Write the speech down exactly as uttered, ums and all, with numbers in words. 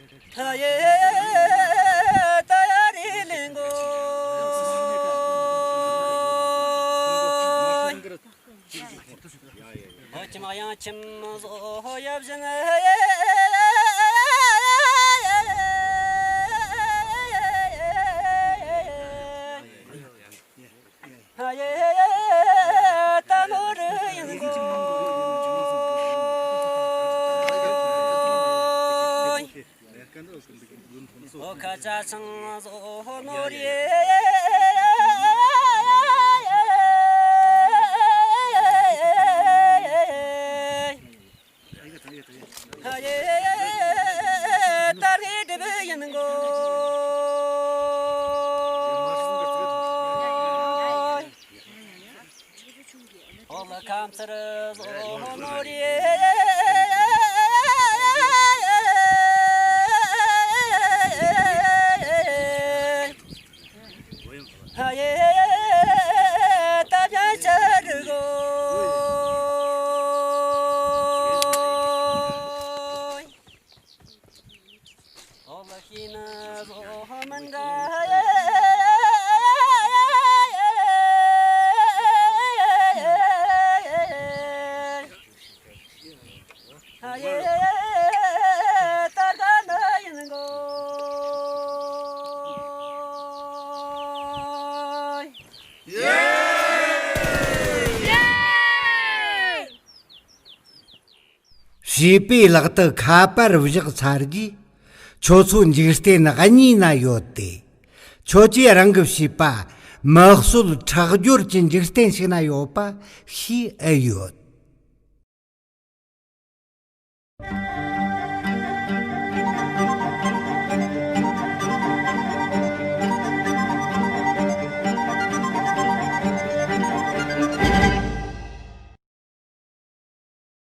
ད་ཡེ་ད་ཡ་རི་ལིང་གོ། ཁྱིམ་གཡང་ཁྱིམ་བཟོ་ཡབ་བཞིན། ཡེ་ད་ནོར་ཡིན་གོ། ཨོ་ཁ་ཆ་ཆང་བཟོ་ནོར་ཡེ། ཡེ་ད་རེ་སྒྲིབ་ཡིན་གོ། ཨོ་ལ་ཁམས་ཚར་བཟོ་ནོར་ཡེ། ཡེ་ད་བྱ་ཆ་རི་གོ། ཨོ་ལ་ཤི་ན་བཟོ་མིན་ག། ཡེ་ད་ག་ན་ཡིན་གོ། བྱིས་པའི་ལག་ཏུ་ཁ་པར་བཞག་ཚར་རྗེས། ཁྱོད་ཚོ་འཇིག་རྟེན་གཉིས་ན་ཡོད་དེ། ཁྱོད་ཀྱིས་རང་གི་བྱིས་པ་མི་གསོད་ཁྲག་སྦྱོར་གྱི་འཇིག་རྟེན་ཞིག་ན་ཡོད་པ་ཤེས་ཨེ་ཡོད།